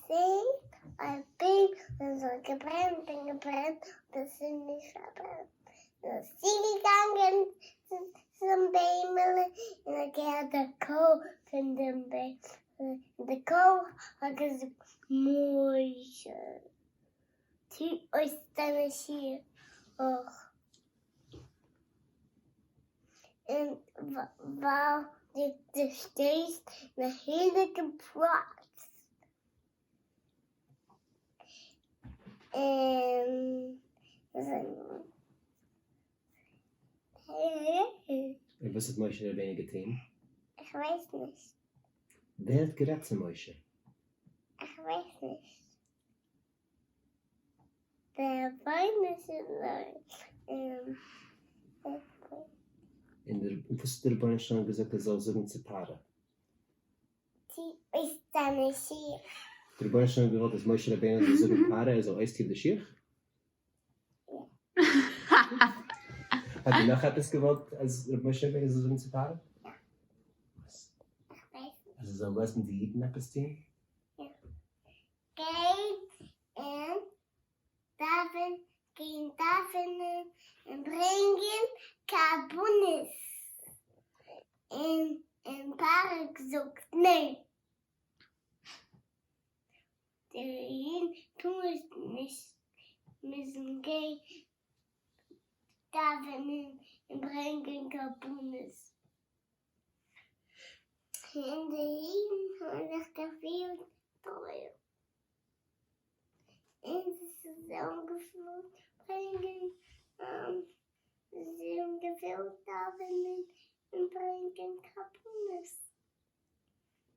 זעהט א בוים און עס האט געברענט און געברענט און עס איז נישט פארברענט, און ער איז צוגעגאנגען צום ביימעלע און האט געהערט די קול פון דעם ביימעלע, און די קול האט געזאגט, משה, טו אויס דיינע שיך. און ווייל דו שטייסט אין א הייליגן פלאץ, און און וואס האט משה רבינו געטון? איך ווייס נישט. ווער האט גערעדט צו משה? איך ווייס נישט. דער רבונו של עולם. און וואס האט דער רבונו של עולם געזאגט ער זאל זאגן צו פרעה? טו אויס דיינע שיך. דער רבונו של עולם האט געוואלט אז משה רבינו זאל זאגן פרעה ער זאל אויסטון די שיך? יא. האט ער נאך עפעס געוואלט אז משה רבינו זאל זאגן צו פרעה? יא. וואס? איך ווייס נישט. אז ער זאל לאזן די אידן עפעס טון? יא. גיי און דאווען, גיין דאווענען און ברענגען קרבנות, און און פרעה זאגט ניין, די אידן טארן נישט מוזן גיין דאווענען און ברענגען קרבנות, און די אידן.